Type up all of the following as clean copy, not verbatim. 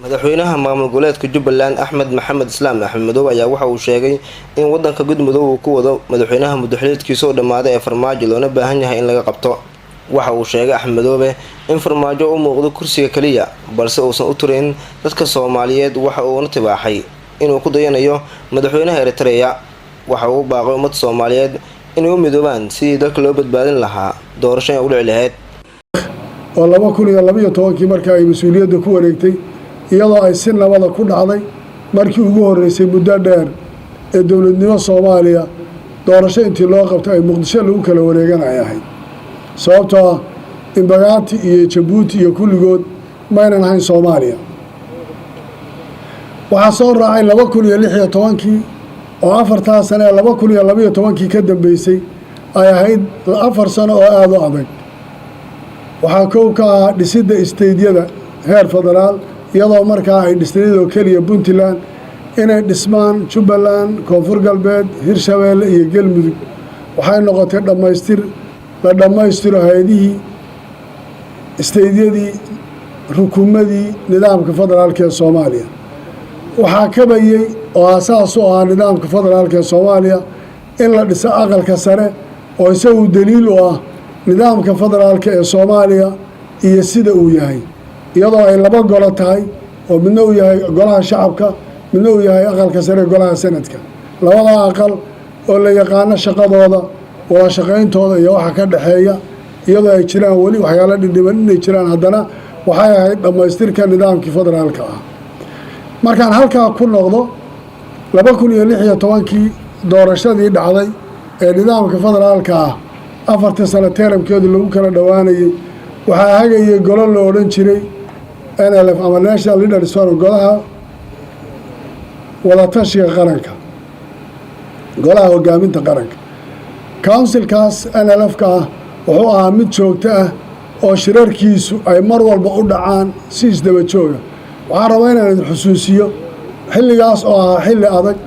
Madaxweynaha maamul goboleedka Jubbaland, Axmed Maxamed Islaam, Axmed Madoobe, ayaa waxa uu sheegay in wadanka Gudmudug uu ku wado madaxweynaha muddaxiliedkiisa oo dhammaaday ee Farmaajo, loona baahan yahay in laga qabto. Waxa uu sheegay Axmed Madoobe in Farmaajo u muuqdo kursiga kaliya, balse uusan u turayn dadka Soomaaliyeed. Waxa uuna tibaaxay inuu ku dayanayo madaxweynaha Eritreya. Waxa uu baaqay ummadda Soomaaliyeed inay u midoobaan sidii dalka loo badbaadin lahaa, doorasho in u dhici lahayd. Oo 2012-kii marka ay mas-uuliyadda ku wareegtay, iyadoo ay si nabada ku dhacday, markii ugu horreysay muddo dheer ee dowladnimo Soomaaliya doorasho intii loo qabtay ay Muqdisho lagu kala wareegan ay ahayd, sababtoo ah Imbagaati iyo Jabuuti iyo kulligood maynan ahayn Soomaaliya. Waxaa soo raacay 2016-kii, oo 4-taa sane ee 2012-kii ka dambeysay ay ahayd 4 sano oo aada u adag. Waxaa kow ka ahaa dhisidda state-yada heer federaal, iyadoo markaa ay dhisnayadoo keliya Puntland, inay dhismaan Jubbaland, Koonfur Galbeed, Hirshabeelle iyo Galmudug. Waxay noqotay dhammaystir la dhammaystiro hay-adihii state-yadii, rukumadii nidaamka federaalka ee Soomaaliya. Waxaa kabayey oo aasaas u ahaa nidaamka federaalka ee Soomaaliya in la dhiso Aqalka Sare, oo isagu daliil u ah nidaamka federaalka ee Soomaaliya iyo sida uu yahay, iyadoo ay laba golo tahay, oo midna uu yahay Golaha Shacabka, midna uu yahay Aqalka Sare, Golaha Sanadka. Labadaa aqal oo la yaqaano shaqadooda, wada shaqayntooda iyo waxa ka dhexeeya, iyadoo ay jiraan weli waxyaalo dhidhiban inay jiraan, haddana waxay ahayd dhammaystirka nidaamkii federaalka ah. Markaan halkaa ku noqdo, 2016-kii doorashadii dhacday ee nidaamka federaalka ah, 4-tii sano term-keedu lagu kala dhowaanayey, waxaa hagayay golo la odhan jiray NLF ama National Leaders Forum, Golaha Wadatashiga Qaranka, Golaha Hogaaminta Qaranka. Council-kaas NLF-ka ah wuxuu ahaa mid joogto ah oo shirarkiisu ay mar walba u dhacaan si isdaba jooga. Waxaan rabaa inaan idin xusuusiyo xilligaas oo ahaa xilli adag,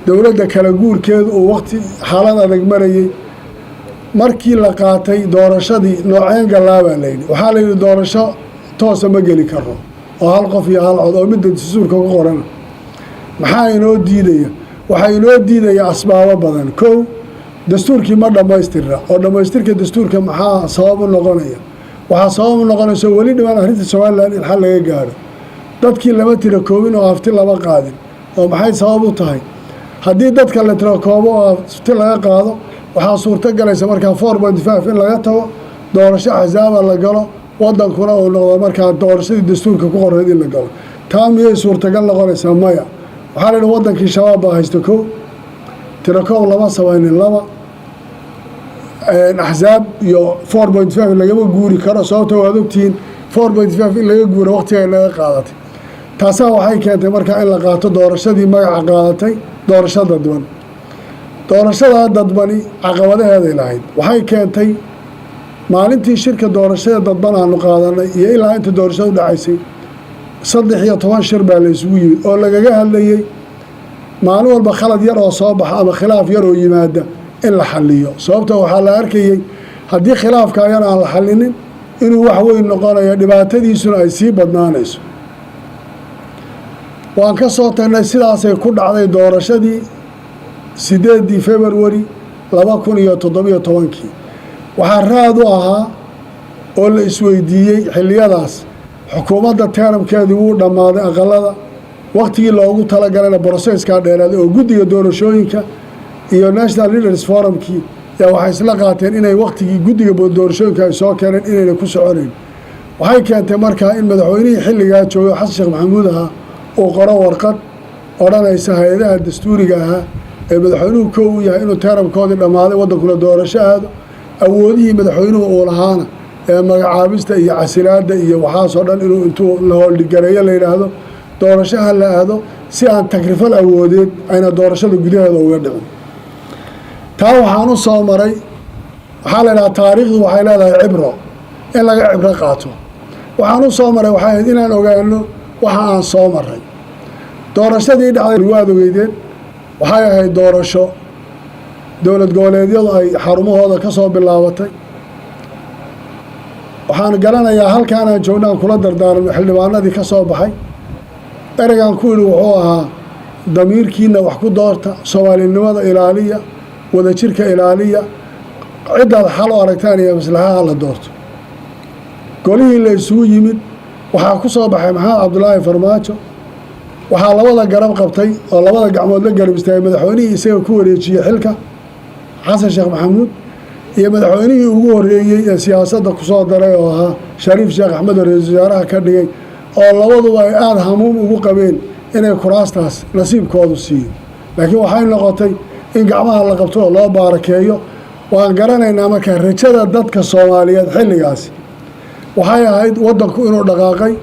dowladda kala guurkeedu uu waqti xaalad adag marayey. Markii la qaatay doorashadii nooceen gallaabaa layidhi, waxaa la yidhi doorasho toosa ma geli karo oo hal qof iyo hal cod oo midda dastuurka ku qorana. Maxaa inoo diidaya? Waxaa inoo diidaya asbaabo badan. Kow, dastuurkii ma dhammaystirna, oo dhammaystirka dastuurka maxaa sabab u noqonaya? Waxaa sabab u noqonaysa weli dhiman arrinta Somaliland in xal laga gaadho. Dadkii lama tira koobin oo afti lama qaadin, oo maxay sabab u tahay? Haddii dadka la tira koobo oo afti laga qaado, waxaa suurto galaysa markaa 4.5 in laga tago, doorasho axsaaba la galo, wadankuna uu noqdo markaa doorashadii dastuurka ku qorayd in la galo. Taa miyay suurtagal noqonaysaa? Maya. Waxaa la yidhi wadankii Shabaab baa haysta. Kow, tirakoob lama samaynin. Laba, axsaab iyo 4.5 lagama guuri karo, sababto waad ogtihiin 4.5 in laga guuro waqtiga laga qaadatay. Taasaa waxay keentay markaa in la qaato doorashadii magaca qaadatay doorasho dadban. Doorashadaa dadbani caqabadaheeday lahayd. Waxay keentay maalintii shirka doorashada dadban aanu qaadanay iyo ilaa inta doorashada u dhacaysay, 13 shir baa la isugu yimid oo lagaga hadlayey maalin walba khalad yar oo soo baxa ama khilaaf yar oo yimaada in la xaliyo, sababto waxaa la arkayey haddii khilaafkaa yar aan la xalinin inuu wax weyn noqonayo, dhibaatadiisuna ay sii badnaanayso. Waan ka soo tagnay, sidaasay ku dhacday doorashadii 8-dii February 2017-kii. Waxaa raad u ahaa oo la isweydiiyey xilliyadaas, xukuumadda term-keedii wuu dhammaaday, aqalada waktigii loogu talagalayna process-kaa dheeraaday, oo guddiga doorashooyinka iyo National Leaders Forum-kii yaa waxay isla qaateen inay waktigii guddiga doorashooyinka ay soo keeneen inayna ku soconayn. Waxay keentay markaa in madaxweynihii xilligaa joogay, Xasan Sheekh Maxamuud ahaa, uu qoro warqad odhanaysa hay-adaha dastuuriga ahaa ee madaxweynuhu kow u yahay inuu term-koodii dhammaaday, waddankuna doorasho aado, awoodihii madaxweynuhu uu lahaana ee magacaabista iyo casilaadda iyo waxaasoo dhan inuu intuu la hold-gareeyo la yidhaahdo doorashaha la aado, si aan takrifal awoodeed ayna doorashada gudaheeda uga dhicin. Taa waxaan u soo maray, waxaa la yidhaha taariikhdu waxay leedahay cibro in laga cibro qaato. Waxaan u soo maray waxay ahayd inaan ogaano waxa aan soo maray. Doorashadii dhacday waad ogeydeen, waxay ahayd doorasho dowlad goboleedyadu ay xarumahooda ka soo bilaabatay. Waxaan garanayaa halkaanaan joognaan kula dardaaranay xildhibaanadii ka soo baxay. Ereygaan ku idhi wuxuu ahaa: damiirkiina wax ku doorta, soomaalinimada ilaaliya, wadajirka ilaaliya, ciddaad xal u aragtaan iyo maslaxaha la doorto. Golihii la isugu yimid waxaa ku soo baxay Maxamed Cabdulaahi Farmaajo. Waxaa labada garab qabtay oo labada gacmood la garab istaagay madaxweynihii isaga ku wareejiyey xilka, Xasan Sheekh Maxamuud, iyo madaxweynihii ugu horreeyey ee siyaasadda kusoo daray oo ahaa Shariif Sheekh Axmed, oo ra-iisul wasaaraha ka dhigay, oo labaduba ay aada hamuum ugu qabeen inay kuraastaas nasiibkoodu siiyo. Laakiin waxay noqotay in gacmaha la qabto oo loo baarakeeyo. Waan garanaynaa marka rajada dadka Soomaaliyeed xilligaasi waxay ahayd waddanku inuu dhaqaaqay,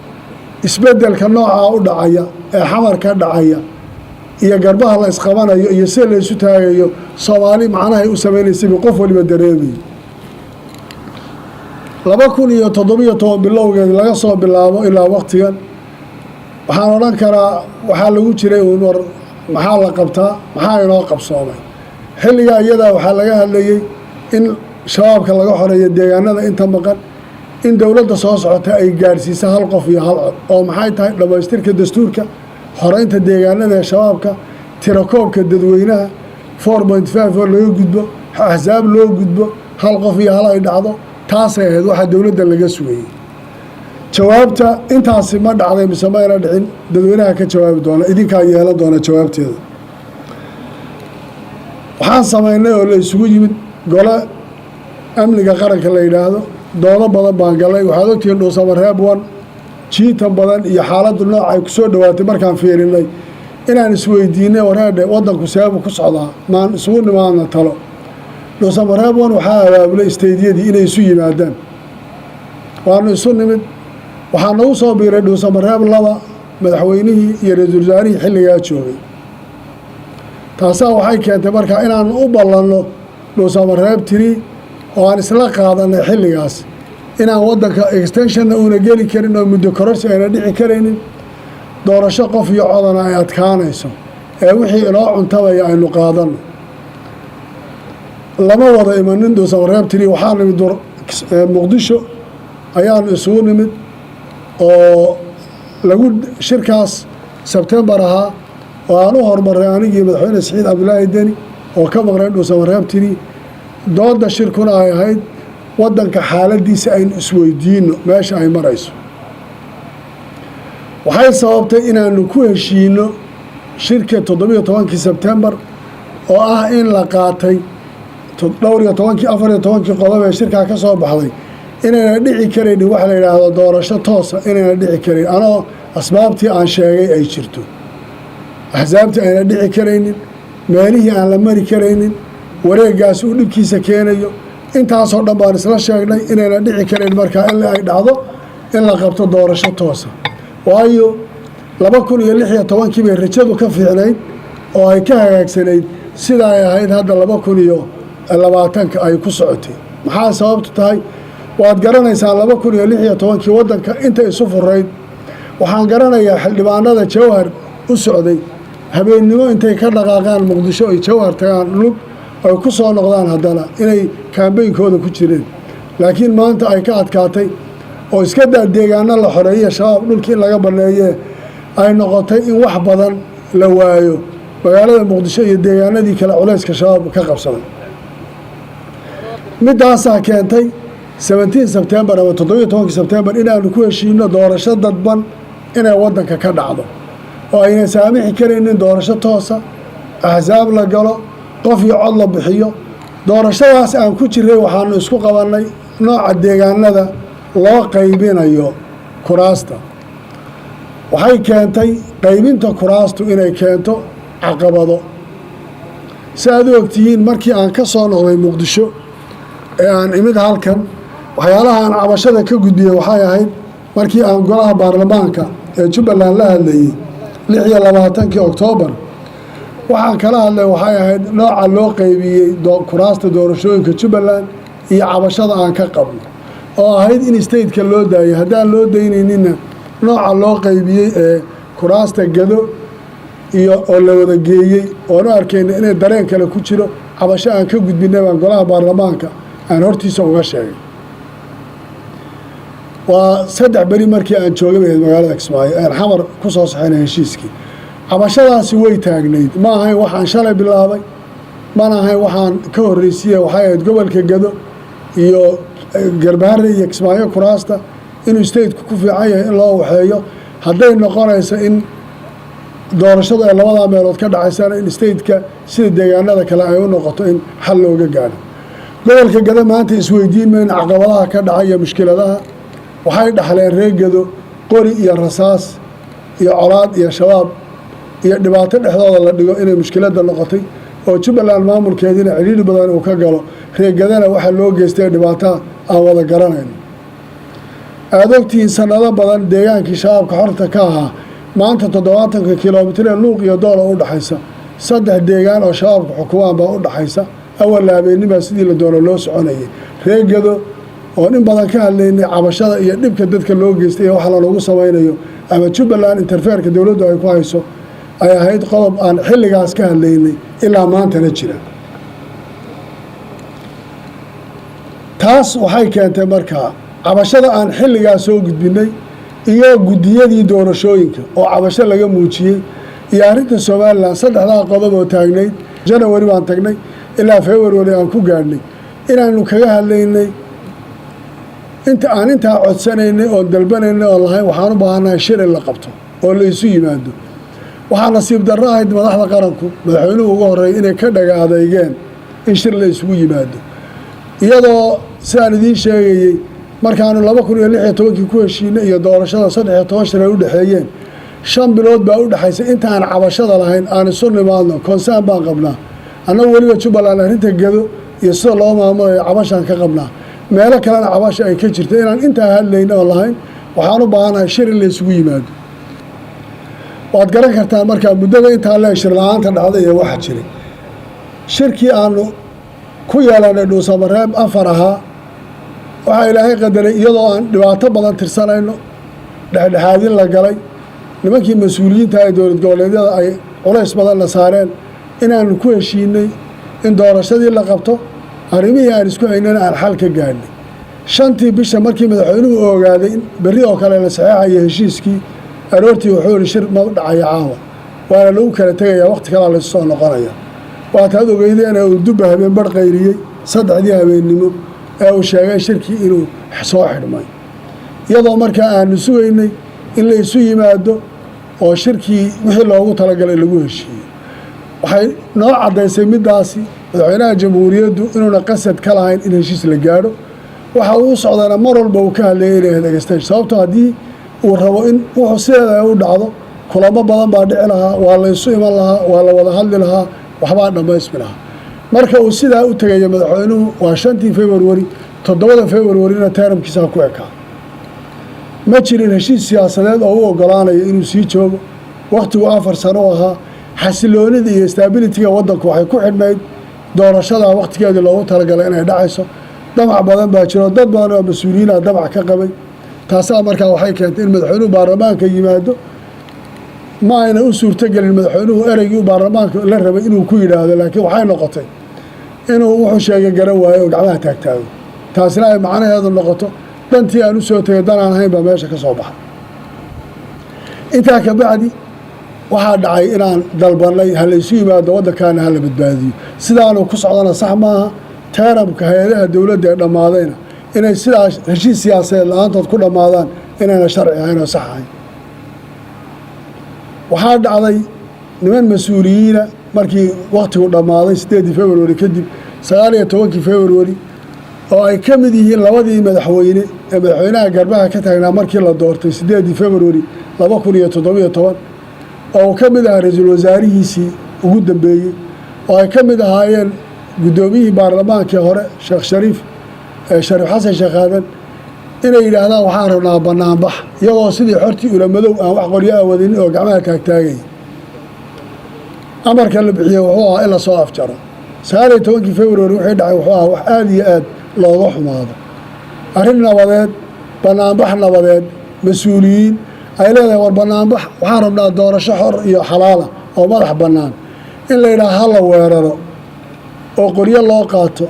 isbeddelka noocaa u dhacaya ee Xamarka dhacaya iyo garbaha la isqabanayo iyo sida la isu taagayo, Soomaali macnahay u samaynaysayba qof waliba dareemayo. 2017 bilowgeed laga soo bilaabo ilaa waqtigan, waxaan odhan karaa waxaa lagu jiray uun war maxaa la qabtaa, maxaa inoo qabsoomay. Xilligaa iyadaa waxaa laga hadlayey in Shabaabka laga xoreeyo deegaanada inta maqan, in dowladda soo socota ay gaadhsiisa hal qof iyo hal cod, oo maxay tahay dhammaystirka dastuurka, xoreynta deegaanada ee Shabaabka, tirakoobka dadweynaha, 4.5 oo laga gudbo, axsaab loo gudbo, hal qof iyo hal ay dhacdo. Taasay ahayd waxaa dowladda laga sugayey. Jawaabta intaasi ma dhacday mise mayna dhicin? Dadweynaha ka jawaabi doona, idinkaa yeelan doona jawaabteeda. Waxaan samaynay oo la isugu yimid gole amniga qaranka la yidhaahdo. Doodo badan baan galay. Waxaad ogtihiin Dhuusamareeb 1 jiitan badan iyo xaaladdu nooc ay kusoo dhowaatay. Markaan fiirinay inaan isweydiinay: wareedhe, waddanku seebu ku socdaa? Maan isugu nimaadna talo. Dhuusamareeb 1 waxaa abaabulay stateyadii inay isu yimaadaan. Waanu isu nimid. Waxaa nagu soo biiray Dhuusamareeb 2 madaxweynihii iyo ra-iisul wasaarihii xilligaa joogay. Taasaa waxay keentay markaa inaanu u ballanno Dhuusamareeb 3, oo aan isla qaadanay xilligaas inaan waddanka extensionna uuna geli karin oo muddo kororsi ayna dhici karaynin, doorasho qof iyo codana ay adkaanayso, ee wixii inoo cuntabaya aynu qaadanno. Lama wada imanin Dhuusamareeb 3. Waxaa nimid Muqdisho ayaanu isugu nimid oo lagu shirkaas Sebtembar ahaa, oo aan u horumarray anigii madaxweyne Saciid Cabdulaahi Deni oo ka maqnay Dhuusamareeb 3. Dooda shirkuna ay ahayd waddanka xaaladiisa aynu isweydiino meesha ay marayso. Waxay sababtay inaanu ku heshiino shirka 17-kii Sebtembar, oo ah in la qaatay dhowr iyo tobankii, 14-kii qodob ee shirkaa ka soo baxday, inayna dhici karaynin waxa la yidhaahdo doorasho toosa, inayna dhici karayn anoo asbaabtii aan sheegay ay jirto, axsaabtii ayna dhici karaynin, meelihii aan la mari karaynin, wareegaasi uu dhibkiisa keenayo. Intaasoo dhan baan isla sheegnay inayna dhici karayn markaa in ay dhacdo in la qabto doorasho toosa, waayo 2016-kii bay rajadu ka fiicnayd oo ay ka hagaagsanayd sida ay ahayd hadda 2020-ka ay ku socotay. Maxaa sababtu tahay? Waad garanaysaa, 2016-kii waddanka inta isu furayd. Waxaan garanayaa xildhibaanada Jawhar u socday habeennimo intay ka dhaqaaqaan Muqdisho ay Jawhar tagaan lug, ay ku soo noqdaan, haddana inay campaignkooda ku jireen. Laakiin maanta ay ka adkaatay oo iska daa deegaano la xoreeye, Shabaab dhulkii in laga baneeye, ay noqotay in wax badan la waayo magaalada Muqdisho iyo deegaanadii kale culayska Shabaab ka qabsaday. Midaasaa keentay 17 Sebtembar ama 17-kii Sebtembar inaanu ku heshiino doorasho dadban inay waddanka ka dhacdo, oo ayna saamixi karaynin doorasho toosa, axsaab la galo, qof iyo cod la bixiyo. Doorashadaas aan ku jiray waxaanu isku qabannay nooca deegaanada loo qaybinayo kuraasta. Waxay keentay qaybinta kuraastu inay keento caqabado. Si aad u ogtihiin, markii aan ka soo noqday Muqdisho ee aan imid halkan, waxyaalaha aan cabashada ka gudbiyey waxay ahayd markii aan golaha baarlamaanka ee Jubbaland la hadlayey 26-kii Oktoobar, waxaan kala hadlay waxay ahayd nooca loo qaybiyey kuraasta doorashooyinka Jubbaland iyo cabashada aan ka qabno, oo ahayd in stateka loo daayay. Haddaan loo daynayninna, nooca loo qaybiyey ee kuraasta Gado iyo oo la wada geeyey oonu arkayna inay dareen kale ku jiro, cabasho aan ka gudbinay baan golaha baarlamaanka aan hortiisa uga sheegay. Waa 3 beri markii aan joogay bay ahayd magaalada Kismaayo aan Xamar ku soo saxinay heshiiskii. Cabashadaasi way taagnayd. Ma ahayn waxaan shalay bilaabay, mana ahayn waxaan ka horreysiiye. Waxay ahayd gobolka Gado iyo Garbaharre iyo Kismaayo kuraasta inuu stateku ku fiican yahay in loo waxeeyo. Hadday noqonayso in doorashadu ay labadaa meelood ka dhacaysana, in stateka sida deegaanada kale ay u noqoto in xal looga gaadho. Gobolka Gado maanta isweydiin mayno caqabadaha ka dhacay iyo mushkiladaha. Waxay dhaxleen reer Gado qori iyo rasaas iyo colaad iyo Shabaab iyo dhibaato dhexdooda la dhigo inay mushkiladda noqotay, oo Jubbaland maamulkeediina cidhiidhi badan uu ka galo. Reer Gadana waxaa loo geystay dhibaataa aan wada garanayno. Aada ogtihiin sanado badan deegaankii Shabaabka xorta ka ahaa, maanta 70-ka kilomitir ee Luuq iyo Doola u dhaxaysa, saddex deegaan oo Shabaabka xukumaan baa u dhaxaysa. Awalna habeennibaa sidii la doono loo soconayay. Reer Gado oon in badan ka hadlaynay cabashada iyo dhibka dadka loo geystay iyo waxa lanogu samaynayo ama Jubbaland interfereka dowladdu ay ku hayso, ay ahayd qodob aan xilligaas ka hadlaynay ilaa maantana jira. Taas waxay keentay markaa cabashada aan xilligaas soo gudbinay iyo guddiyadii doorashooyinka oo cabasho laga muujiyey iyo arrinta Somaliland, saddexdaa qodob oo taagnayd Janawari baan tagnay ilaa February aan ku gaadhnay inaanu kaga hadlaynay. Inta aan intaa codsanaynay oon dalbanaynay oon lahayn waxaan u baahannahay shir in la qabto oo la isu yimaado, waxaa nasiib darro ahayd madaxda qaranku, madaxweynuhu ugu horreeyay, inay ka dhaga adeygeen in shir la isugu yimaado, iyadoo sidaan idiin sheegayey markaanu 2016-kii ku heshiinay iyo doorashada 13 shir ay u dhexeeyeen, 5 bilood baa u dhexaysay. Intaan cabashada lahayn aan isu nimaadno, concern baan qabnaa annagu weliba Jubbaland arrinta Gado iyo sida loo maamulayo cabashaan ka qabnaa, meelo kalena cabasha ay ka jirta, inaan intaa hadlayna oo lahayn waxaan u baahanahay shir in la isugu yimaado. Waad garan kartaa markaa muddada intaa lee shir la-aanta dhacday iyo waxa jiray. Shirkii aanu ku yeelanay Dhuusamareeb 4 ahaa, waxaa Ilaahay qadaray iyadoo aan dhibaato badan tirsanayno, dhexdhexaadin la galay, nimankii mas-uuliyiinta ee dowlad goboleedyada ay culays badanna saareen, inaanu ku heshiinay in doorashadii la qabto, arrimihii aan isku haynana aan xal ka gaadhnay. Shantii bisha markii madaxweynuhu ogaaday in berri oo kale la saxeexayo heshiiskii, aroortii wuxuu yihi shir ma dhacayo caawa, waana lagu kala tegayaa, waqti kalaa laysu soo noqonaya. Waataad ogeydeena uu dubba habeen barh qayriyey 3-dii habeennimo ee uu sheegay shirkii inuu soo xidhmay, iyadoo markaa aanu sugaynay in la isu yimaado oo shirkii wixii loogu talagalay lagu heshiiyo. Waxay noo caddaysay middaasi madaxweynaha jamhuuriyaddu inuuna qasad ka lahayn in heshiis la gaadho. Waxa uu u socdana mar walba uu ka hadlayay inay ahayd extension, sababto haddii uu rabo in wuxuu sideeda ay u dhacdo, kulamo badan baa dhici lahaa, waa la isu iman lahaa, waa la wada hadli lahaa, waxbaa dhammaysmi lahaa. Marka uu sidaa u tegaya madaxweynuhu waa 5-tii February, 7-da Februaryna termkiisaa ku ekaa. Ma jirin heshiis siyaasadeed oo u ogolaanaya inuu sii joogo. Wakhtigu 4 sano u ahaa. Xasiloonida iyo stabilityga waddanku waxay ku xidhnayd doorashada wakhtigeedii loogu talagalay inay dhacayso. Damac badan baa jiro, dad badan oo mas-uuliyiina damac ka qabay. Taasaa markaa waxay keentay in madaxweynuhu baarlamaanka yimaado. Ma ayna u suurtogelin madaxweynuhu ereygii u baarlamaanka la rabay inuu ku yidhaahdo, laakiin waxay noqotay inuu wuxuu sheegay garan waayo oo gacmaha taagtaago, taasina ay macnaheedu noqoto dantii aan u soo tegay dan aan ahayn baa meesha ka soo baxay. Intaa ka bacdi waxaa dhacay inaan dalbanay ha laysu yimaado, waddankaana hala badbaadiyo, sidaanu ku socdana sax maaha. Termka hay-adaha dowladda ee dhammaadayna inay sidaa heshiis siyaasadeed la-aantood ku dhammaadaan inayna sharci ahayn oo sax ahayn. Waxaa dhacday niman mas-uuliyiina markii wakhtigu dhammaaday 8-dii February kadib, 19-kii February, oo ay ka mid yihiin labadii madaxweyne ee madaxweynaha garbaha ka taagnaa markii la doortay 8-dii February 2017, oo uu ka mid ahaa ra-iisul wasaarihiisii ugu dambeeyey, oo ay ka mid ahaayeen guddoomiyihii baarlamaankii hore Sheekh Shariif, Shariif Xasan Sheekh Aadan, inay yidhaahdaan waxaan rabnaa banaanbax, iyagoo sidii xortii ulamadow aan wax qoryo a wadinin oo gacmaha taagtaagaya. Amarka la bixiyey wuxuu ahaa in lasoo afjaro. 19-kii February wixii dhacay wuxuu ahaa wax aada iyo aad looga xumaado. Arrin nabadeed, banaanbax nabadeed, mas-uuliyiin ay leedahay war banaanbax waxaan rabnaa doorasho xor iyo xalaala oo madax bannaan, in la yidhaha ha la weeraro oo qoryo loo qaato,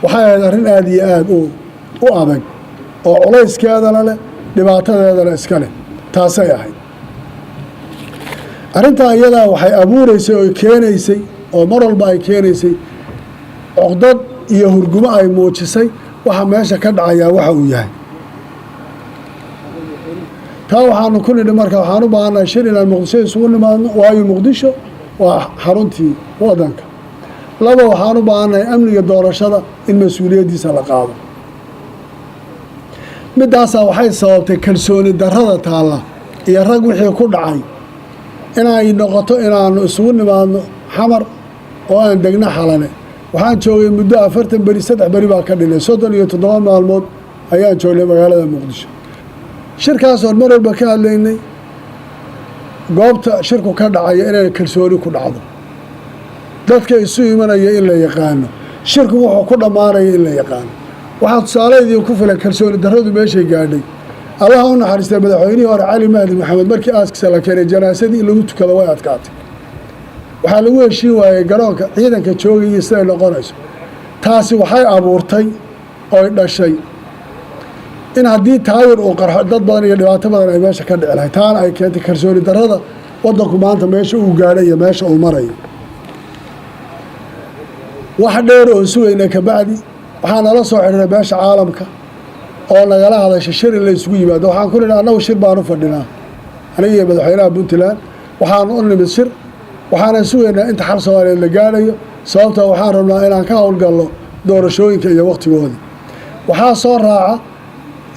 waxay ahayd arrin aada iyo aada u adag. Oo culayskeedana leh, dhibaatadeedana iska leh. Taasay ahayd arrintaa iyadaa. Waxay abuureysay oo keenaysay oo mar walba ay keenaysay cuqdad iyo hurgumo ay muujisay waxa meesha ka dhacayaa waxa uu yahay. Taa waxaanu ku nidhi, marka waxaan u baahannahay shir inaan Muqdisho isugu nimaadno, waayo Muqdisho waa xaruntii waddanka. Laba, waxaan u baahannahay amniga doorashada in mas-uuliyaddiisa la qaado. Middaasaa waxay sababtay kalsooni darrada taalla iyo rag wixii ku dhacay inay noqoto inaanu isugu nimaadno Xamar oo aan degno Xalane. Waxaan joogay muddo 40 beri, 3 beri baa ka dhinay, 37 maalmood ayaan joognay magaalada Muqdisho. Shirkaasoon mar walba ka hadlaynay goobta shirku ka dhacaya inay kalsooni ku dhacdo, dadka isu imanaya in la yaqaano, shirku wuxuu ku dhammaanaya in la yaqaano. Waxaa tusaale idinku filan kalsooni darradu meeshay gaadhay. Allaha u naxariistay madaxweynihii hore Cali Mahdi Maxamed, markii aaskiisa la keenay, janaasadii in lagu tukado way adkaatay. Waxaa lagu heshiin waayey garoonka ciidanka joogayay siday noqonayso. Taasi waxay abuurtay oy dhashay in haddii taayir uu qarxo, dad badan iyo dhibaato badan ay meesha ka dhici lahay. Taana ay keentay kalsooni darrada waddanku maanta meesha uu gaadhay iyo meesha uu marayo. Wax dheer oon sugayna kabacdi, waxaa nala soo xidhiray beesha caalamka oo nagala hadashay shir in la isugu yimaado. Waxaan ku nidhi, annagu shir baanu fadhinaa, aniga iyo madaxweynaha Puntland. Waxaanu u nimid shir, waxaanan sugaynaa inta xal Soomaaliyeed la gaadhayo, sababtoo waxaan rabnaa inaan ka howlgalno doorashooyinka iyo wakhtigoodii. Waxaa soo raaca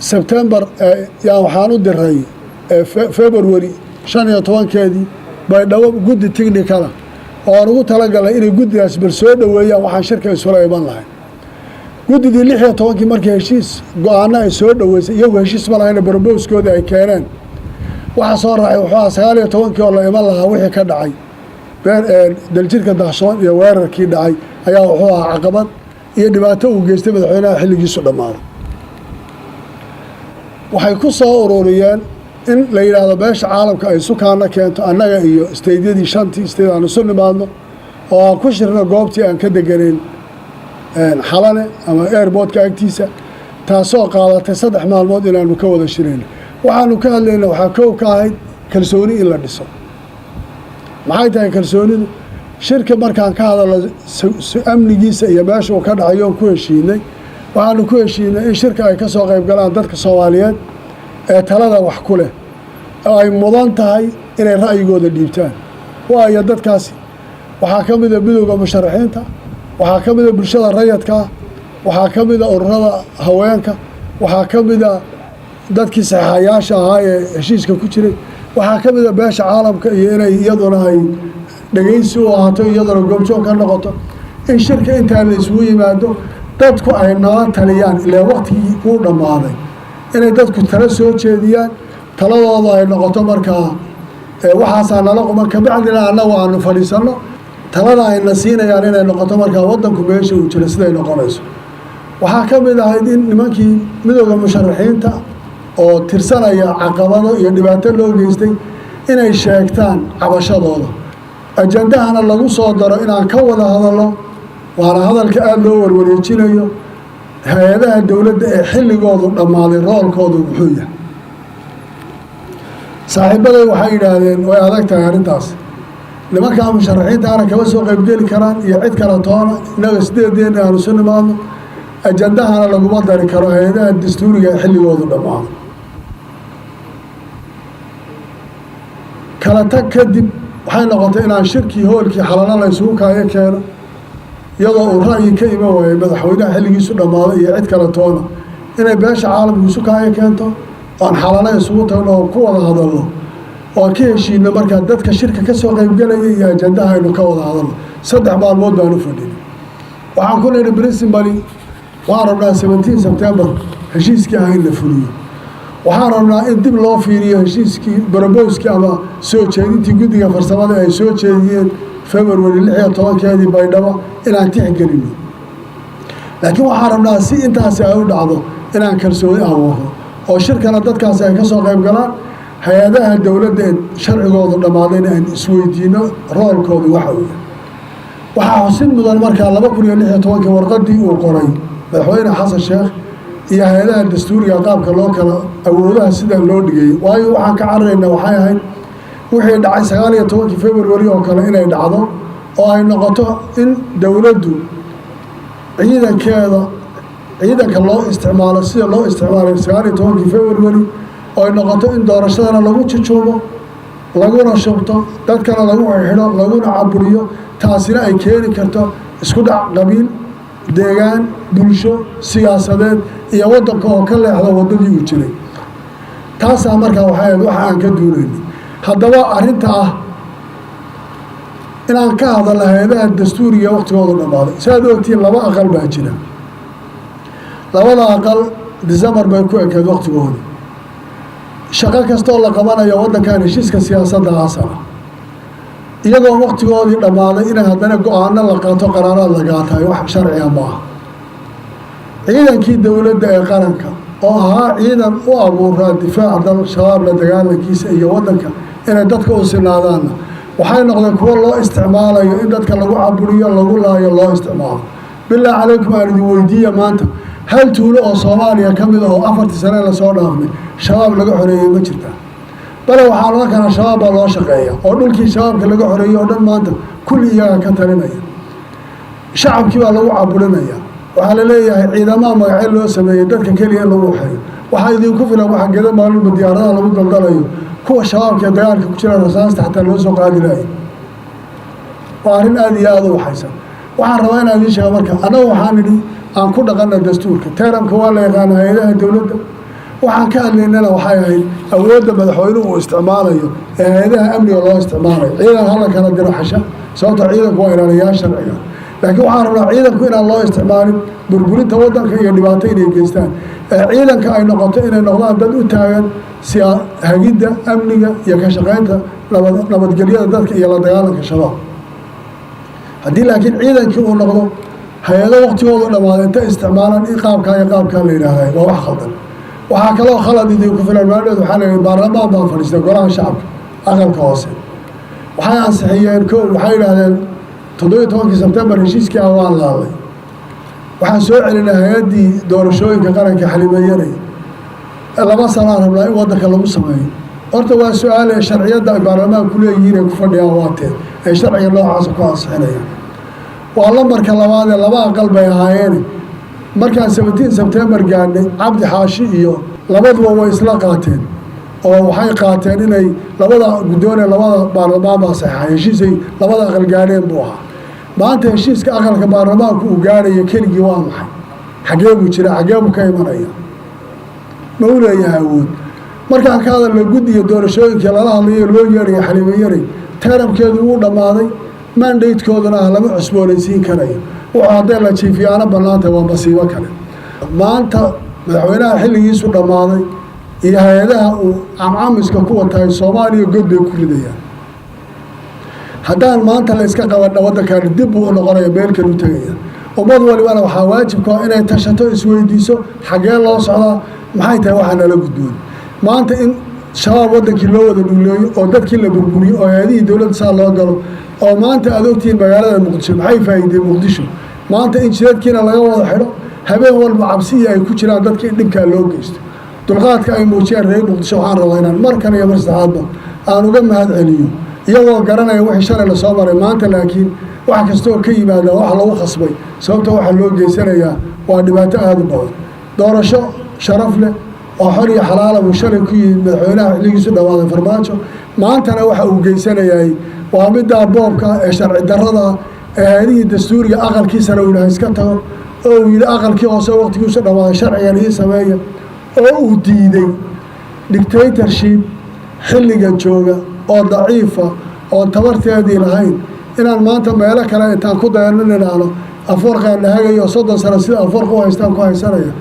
Sebtembar yaa waxaan u diray February 15-keedii Baydhabo guddi technical ah oo aan ugu talagalnay inay guddigaas bal soo dhoweeyaan waxaan shirka isula iman lahay. Guddidii 16-kii markii heshiis go-aano ay soo dhoweysay, iyagu heshiis ma lahayna, proposalkoodii ay keeneen, waxaa soo raacay wuxuu aha 19-kii oo la iman lahaa wixii ka dhacay Daljirka Dahsoon iyo weerarkii dhacay ayaa wuxuu ahaa caqabad iyo dhibaato uu geystay madaxweynaha xilligiisu dhammaaday. Waxay ku soo ururiyeen in la yidhaahdo beesha caalamka ay sukaana keento, annaga iyo stateyadii, shantii state, aan isu nimaadno oo aan ku shirno goobtii aan ka deganayn, Xalane ama airportka agtiisa. Taasoo qaadatay 3 maalmood inaanu ka wada shirayno. Waxaanu ka hadlayna waxaa kow ka ahayd kalsooni in la dhiso. Maxay tahay kalsoonidu? Shirka markaan ka hadalno amnigiisa iyo meesha uu ka dhacayo oon ku heshiinay, waxaanu ku heshiinay in shirka ay ka soo qayb galaan dadka Soomaaliyeed ee talada wax ku leh oo ay mudan tahay inay ra'yigooda dhiibtaan. Waayo dadkaasi? Waxaa ka mida midowda musharaxiinta, waxaa ka mida bulshada rayadkaa, waxaa ka mida ururada haweenka, waxaa ka mida dadkii saxaayaasha ahaa ee heshiiska ku jiray, waxaa ka mida beesha caalamka iyo inay iyaduna ay dhegaysi u ahaato, iyaduna goobjoog ka noqoto. In shirka intaa la isugu yimaado, dadku ay nala taliyaan, ilaa waqtigii uu dhammaaday, inay dadku tala soo jeediyaan, taladooda ay noqoto markaa waxaasaa nala quman. Kabacdina annagu aanu fadhiisanno, talada ayna siinayaan inay noqoto markaa waddanku meesha uu jiro siday noqonayso. Waxaa ka mid ahayd in nimankii midowda musharaxiinta oo tirsanaya caqabado iyo dhibaato loo geystay inay sheegtaan cabashadooda, ajandahana lagu soo daro inaan ka wada hadalno, waana hadalka aada loo warwareejinayo, hay-adaha dowladda ee xilligoodu dhammaaday roolkoodu muxuu yahay. Saaxiibaday waxay yidhaahdeen way adag tahay arrintaas, nimankaa musharaxiintaana kama soo qaybgeli karaan iyo cid kale toona, innaga sideedeena aan isu nimaadno, ajandahana laguma dari karo hay-adaha dastuuriga ee xilligoodu dhammaado. Kala tag kadib waxay noqotay inaan shirkii hoolkii Xalano la isugu kaayo keeno, iyadoo uu ra'yi ka iman waayey madaxweynaha xilligiisu dhammaaday iyo cid kale toona, inay beesha caalamku isu kaayo keento oan Xalano isugu tagno oo ku wada hadalno oo aan ka heshiino markaa dadka shirka ka soo qaybgelaya iyo ajandaha aynu ka wada hadalno. 3 maalmood baan u fadhinay. Waxaan ku nidhi, principally waxaan rabnaa 17 September heshiiskii ah in la fuliyo. Waxaan rabnaa in dib loo fiiriyo heshiiskii, proposalkii ama soo jeedintii guddiga farsamada ay soo jeediyeen February 16-keedii Baydhabo inaan tixgelino. Laakiin waxaan rabnaa si intaasi ay u dhacdo inaan kalsooni abuurno oo shirkana dadkaasi ay ka soo qayb galaan, hay-adaha dowladda ee sharcigoodu dhammaadayna aan isweydiino roolkoodu waxa uu yahay. Waxaa xusid mudan markaa 2016-kii warqadii uu qoray madaxweyne Xasan Sheekh Iyo hay-adaha dastuuriga qaabka loo kala awoodaha sida loo dhigayay, waayo waxaan ka cararaynaa waxay ahayd wixii dhacay 19-kii February oo kale inay dhacdo, oo ay noqoto in dowladdu ciidankeeda, ciidanka loo isticmaalo sida loo isticmaalay 19-kii February, oo ay noqoto in doorashadana lagu jujuubo, laguna shubto, dadkana lagu xidho, laguna caburiyo. Taasina ay keeni karto isku dhac qabiil, deegaan, bulsho, siyaasadeed iyo waddanka oo ka leexdo waddadii uu jiray. Taasaa markaa waxay ahayd waxa aan ka duulayna. Haddaba arrinta ah inaan ka hadalna hay-adaha dastuuriga waqtigooda dhammaaday, si aad ogtiin, laba aqal baa jira. Labada aqal December bay ku ekeed waqtigooda. Shaqo kastoo la qabanayo waddankan heshiiska siyaasadda asala. Iyagoo waqtigoodii dhammaaday inay haddana go-aano la qaato, qaraaraad la qaataay, wax sharciga ma aha. Ciidankii dowladda ee qaranka oo ahaa ciidan u abuuraa difaaca dal, Shabaab la dagaalankiisa iyo waddanka inay dadka u sinaadaanna, waxay noqdeen kuwo loo isticmaalayo in dadka lagu caburiyo, lagu laayo loo isticmaalo. Bilaa calaykum, aan idin weydiiya, maanta hal tuulo oo Soomaaliya ka mid ah oo 4-tii sane lasoo dhaafnay Shabaab laga xoreeyey ma jirtaa? Bale waxaa odhan karaa Shabaab baa loo shaqeeya, oo dhulkii Shabaabka laga xoreeyey oo dhan maanta kulli iyagaa ka talinaya. Shacabkii baa lagu caburinaya. Waxaa la leeyahay ciidamaha magacyo loo sameeyey dadka keliya in lagu waxeeyo. Waxaa idinku filan waxa geda maalinba diyaaradaha lagu daldalayo, kuwa Shabaabka ee dagaalka ku jira rasaasta xataa loo soo qaadi laayay. Waa arrin aada iyo aada u waxaysan. Waxaan rabaa inaan idiin sheego marka, annaga waxaan nidhi aan ku dhaqana dastuurka. Teeramka waa la yaqaana hay-adaha dowladda. Waxaan ka hadlaynana waxay ahayd awoodda madaxweynuhu uu isticmaalayo ee hay-adaha amniga loo isticmaalayo. Ciidan hala kala diro xasha, sababto ciidanku waa ilaaliyaal sharciga, laakiin waxaan rabnaa ciidanku inaan loo isticmaalin burburinta waddanka iyo dhibaato inay geystaan, ee ciidanka ay noqoto inay noqdaan dad u taagan si hagidda amniga iyo ka shaqaynta nabadgelyada dadka iyo la dagaalanka Shabaab. Haddii laakiin ciidankii uu noqdo hay-ado waqtigoodu dhamaaday inta isticmaalaan in qaabkaa iyo qaabkaa la yidhaahday, waa wax khaldan. Waxaa kaloo khalad idinku filan, maaldood waxaa la yidhi baarlamaan baa fadhiistay, golaha shacabka aqalka hoose waxay ansixiyeen ko, waxay yidhaahdeen 17-kii Sebtembar heshiiskii ah waan laalay, waxaan soo celinay hay-addii doorashooyinka qaranka Xalimeyanay, 2 sanaa rabnaa in waddanka lagu sameeyo. Horta waa su-aale, sharciyadda ay baarlamaanku leeyihiin ay ku fadhiyaan waatee ay sharciga noocaasa ku ansixinayaan? Waa lambarka labaadee, laba aqal bay ahaayeene. Markaan 17 Sebtembar gaadhnay, Cabdi Xaashi iyo labaduba way isla qaateen, oo waxay qaateen inay labada guddoone labada baarlamaan baa saxeexay heshiisay labada aqal gaadheen buu ahaa. Maanta heshiiska aqalka baarlamaanku uu gaadhayo keligii waa maxay? Xaggee buu jiraa? Xaggee buu ka imanaya? Ma u leeyahay awood? Markaan ka hadalna guddiga doorashooyinkii lala hadlayo loo yeedhaya Xaliimo Yaray, teeramkeedu wuu dhammaaday, mandatekooduna ah lama cusboonaysiin karayo. Wuxuu hadday la jiifiyaano bannaantay, waa masiibo kale. Maanta madaxweynaha xilligiisu dhammaaday iyo hay-adaha uu camcamiska ku watahay Soomaaliya god bay ku ridayaan. Haddaan maanta la iska qabanna, waddankaani dib buu u noqonaya, meel kalu tegaya. Ummad walibana waxaa waajibka inay tashato, isweydiiso xaggee loo socdaa, maxay tahay waxaa nala gudboon. Maanta in Shabaab waddankii loo wada dhuleeyo oo dadkii la burburiyo oo hay-adihii dowladda saa loo galo, oo maanta aad ogtihiin magaalada Muqdisho maxay faa'iideen, Muqdisho maanta in jidadkiina laga wada xidho, habeen walba cabsiyi ay ku jiraan dadka in dhibkaa loo geysto. Dulqaadka ay muujiyeen reer Muqdisho waxaan rabaa inaan mar kale iyo mar saddexaadba aan uga mahad celiyo, iyagoo garanaya wixii shalay lasoo maray. Maanta laakiin wax kasta oo ka yimaada wax lagu khasbay, sababta waxaa loo geysanayaa waa dhibaato aada u badan. Doorasho sharaf leh oo xor iyo xalaala buu shalay ku yimid madaxweynaha xilligiisu dhawaaday Farmaajo. Maantana waxa uu geysanayaay waa middaa boobka ee sharci darrada ee hay-adihii dastuuriga aqalkiisana uu yidhaha iska tago, oo uu yidhi aqalkii hoose waqtigiisu dhawaaday sharcigan ii sameeya, oo uu diiday. Dictatorship xilliga jooga oo daciifa oon tabarteedii lahayn inaan maanta meelo kale intaan ku dayano nidhaahno Afwarqaan la hagayo, 30 sano sida Afwarqa u haystaan ku haysanaya,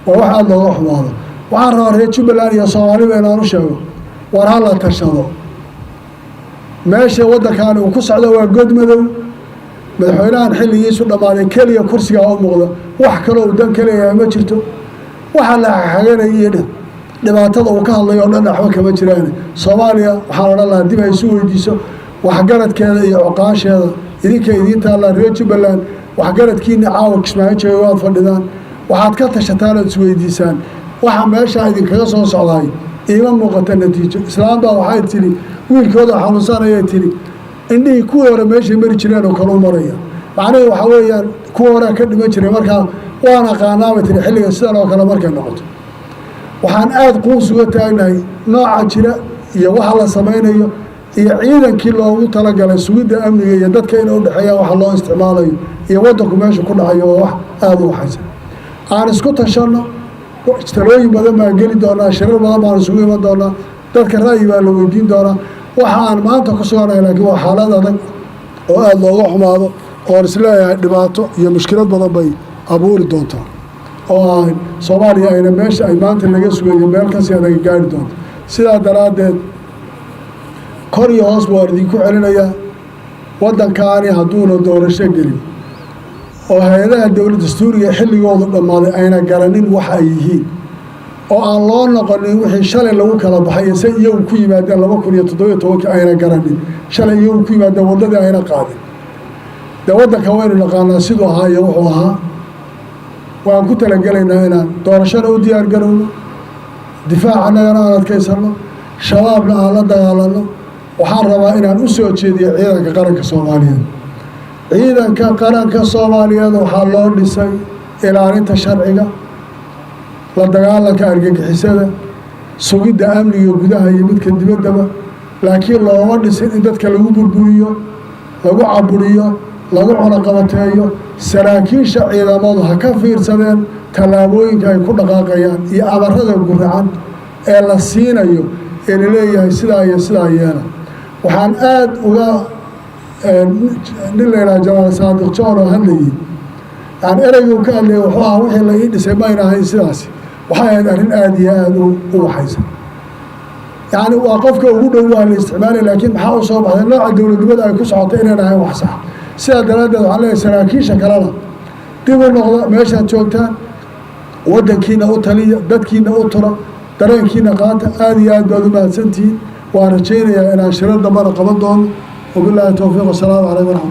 waa wax aada looga xumaado. Waxaan rabaa reer Jubbaland iyo Soomaaliba inaan u sheego, war ha la tashado. Meesha waddankaani uu ku socdo waa god madow. Madaxweynahan xilligiisu dhammaaday keliya kursigaa u muuqda, wax kaloo uu dan ka leeyahay ma jirto. Waxa la xaganaya iyo dhibaatada uu ka hadlayo o dhan waxba kama jiraan. Soomaaliya waxaan odhan lahaa dib ay isu weydiiso waxgaradkeeda iyo cuqaasheeda. Idinka idiin taallaa. Reer Jubbaland, waxgaradkiina caawa Kismaayo jooga waad fadhidaan. Waxaad ka tashataan ood isweydiisaan waxa meeshaa idinkaga soo socdaay. Iima muuqata natiijo. Islaam baa waxay tidhi, wiilkooda xanuunsanayay tidhi, indhihii kuwii hore meeshay mari jireen oo kale u maraya. Macnaheedu waxaa weeyaan kuwa horea ka dhiman jiray. Markaa waan aqaanaabay tihi xilliga sidan oo kale markay noqoto. Waxaan aada quus uga taagnahay nooca jira iyo waxa la samaynayo iyo ciidankii loogu talagalay sugidda amniga iyo dadka inay udhexeeyaan waxa loo isticmaalayo iyo waddanku meesha ku dhacayo. Waa wax aada u waxaysan. Aan isku tashanno. Talooyin badan baan geli doonaa, shirar badan baan isugu iman doonaa, dadka ra'yi baa la weydiin doonaa waxa aan maanta ku suganahay. Laakiin waa xaalad adag oo aada looga xumaado, oon isleeyahay dhibaato iyo mushkilad badan bay abuuri doontaa, oo aan Soomaaliya ayna meesha ay maanta laga sugayo meel kasii adag gaari doonto. Sidaa daraaddeed, kor iyo hoos waan idinku celinayaa: waddankaani hadduuna doorasho gelin oo hay-adaha dowlad dastuuriga xilligoodu dhammaaday ayna garanin waxa ay yihiin, oo aan loo noqonin wixii shalay lagu kala baxay iyo say iyagu ku yimaadeen 2017-kii, ayna garanin shalay iyagu ku yimaadeen waddadii ayna qaadin, dee waddanka waynu naqaanaa siduu ahaa iyo wuxuu ahaa. Waan ku talagelaynaa inaan doorashana u diyaar garowno, difaac annagana aan adkaysanno, Shabaabna aan la dagaalanno. Waxaan rabaa inaan u soo jeediyo ciidanka qaranka Soomaaliyeed. Ciidanka qaranka Soomaaliyeed waxaa loo dhisay ilaalinta sharciga, la dagaalanka argagixisada, sugidda amniga gudaha iyo midka dibaddaba, laakiin looma dhisin in dadka lagu burburiyo, lagu caburiyo, lagu cunaqabateeyo. Saraakiisha ciidamadu ha ka fiirsadeen tallaabooyinka ay ku dhaqaaqayaan iyo amarada guracan ee la siinayo ee laleeyahay sidaa iyo sidaa yeela. Waxaan aada uga nin la yidhaha Janaal Saadiq John oo hadlayey, yani ereyguu ka hadlayay wuxuu ahaa wixii la ii dhisay mayna ahayn sidaasi. Waxay ahayd arrin aada iyo aada u waxaysan. Yani waa qofka ugu dhow waa la isticmaalay, laakiin maxaa u soo baxday? Nooca dowladnimada ay ku socotay inayn ahayn wax sax. Sidaa daraaddeed waxaan leeyahay saraakiisha kalena dib u noqda meeshaad joogtaan, waddankiina u taliya, dadkiina u tura, dareenkiina qaata. Aada iyo aad baad u mahadsantihiin. Waan rajaynayaa inaan shirar dambana qaban doono. Wabilaahi towfiiq. Wasalaamu calaykum waraxmat.